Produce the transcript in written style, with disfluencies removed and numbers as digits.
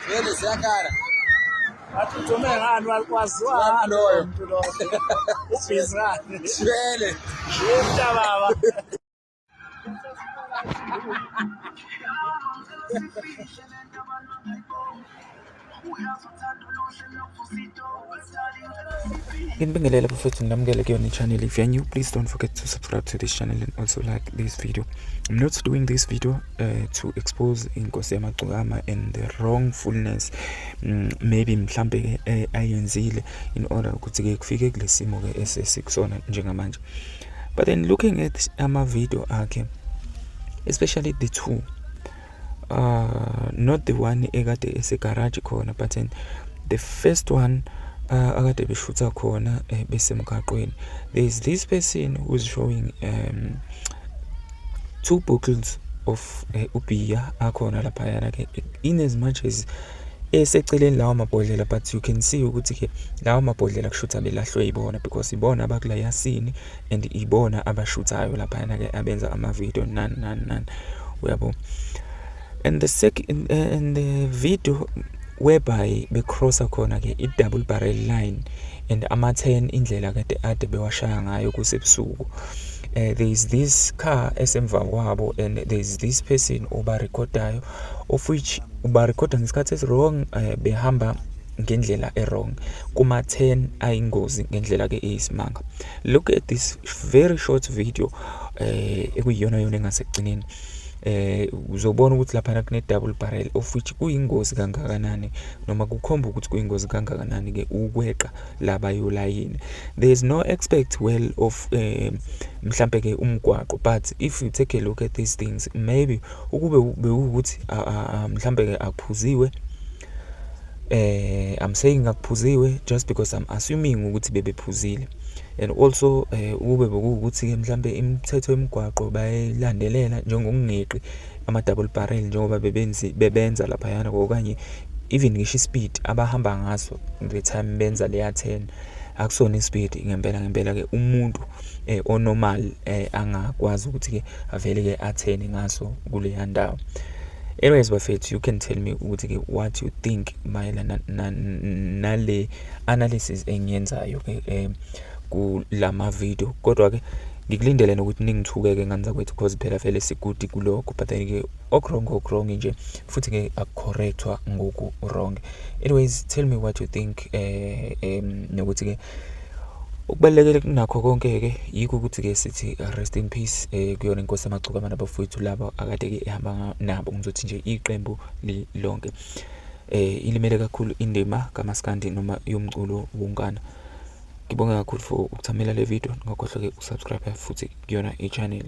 Vele siyakhala. Athi udume ngani waziwa ngani Loyo. muntu loyo. Ubhizi ngani? Shwele. Shifta baba. Nginibingelele bafethu, nginamukele kuyona i-channel. If you're new, please don't forget to subscribe to this channel and also like this video. I'm not doing this video to expose Inkosi Yamagcokama and the wrongfulness maybe mhlambe ke ayenzile in order ukuthi ke kufike kulesimo ke esesikusona njengamanje. But then looking at ama video akhe, especially the two, not the one ekade esegaraji khona, but then the first one akade beshutha khona besemgaqweni, there is this person who's showing two bottles of ubhiya akhona laphayana ke. In as much as eseceleni lawo mabhodlela, but you can see ukuthi ke lawo mabhodlela kushutha belahlwe ibona, because ibona abakulayasini and ibona abashuthayo laphayana ke, abenza ama-video nani nani nani, uyabo. And the second and the video whereby becrossa khona ke i-double barrel line and ama-10 indlela kade ade bewashaya ngayo kusebusuku, there is this car esemva kwabo and there is this person obarekhodayo, of which ubarekhoda ngesikhathi esi-wrong, behamba ngendlela e-wrong kuma-10 ayingozi ngendlela ke eyisimanga. Look at this very short video ekuyiyona yona engasekugcineni, uzobona ukuthi lapha kune double barrel, of which kuyingozi kangakanani noma kukhomba ukuthi kuyingozi kangakanani ke ukweqa laba yolayini. There is no expect well of mhlambe ke umgwaqo, but if you take a look at these things, maybe ukube bewukuthi mhlambe ke akuphuziwe, I'm saying akuphuziwe just because I'm assuming ukuthi bebephuzile, and also ukube bekuwukuthi ke mhlambe imithetho yemigwaqo bayayilandelela, njengokungeqi ama double barrel njengoba bebenzi bebenza laphayana, okanye even ngisho ispeed abahamba ngaso the time benza leya 10 akusona ispeed ngempela ngempela ke umuntu onormal angakwazi ukuthi ke avele ke athene ngaso kuleya ndawo. Anyways bafethu, you can tell me ukuthi ke what you think mayelana nale analysis engiyenzayo ke kulama video, kodwa ke ngikulindele nokuthi ningithuke-ke ngane zakwethu, 'cause phela vele sigudi kulokho, but then ke oku-wrong oku-wrong nje, futhi ke akucorrectwa ngoku-wrong. Anyways, tell me what you think, nokuthi ke okubalulekile kunakho konke-ke yikho ukuthi-ke sithi rest in peace kuyona Inkosi Yamagcokama nabafowethu laba akade-ke ehamba nabo. Ngizothi nje iqembu lilonke ilimele kakhulu indima kamaskandi noma yomculo wonkana. Ngibonge kakhulu for ukuthamela le video. Ningakhohlwa-ke ukusubscribe futhi kuyona i-channel.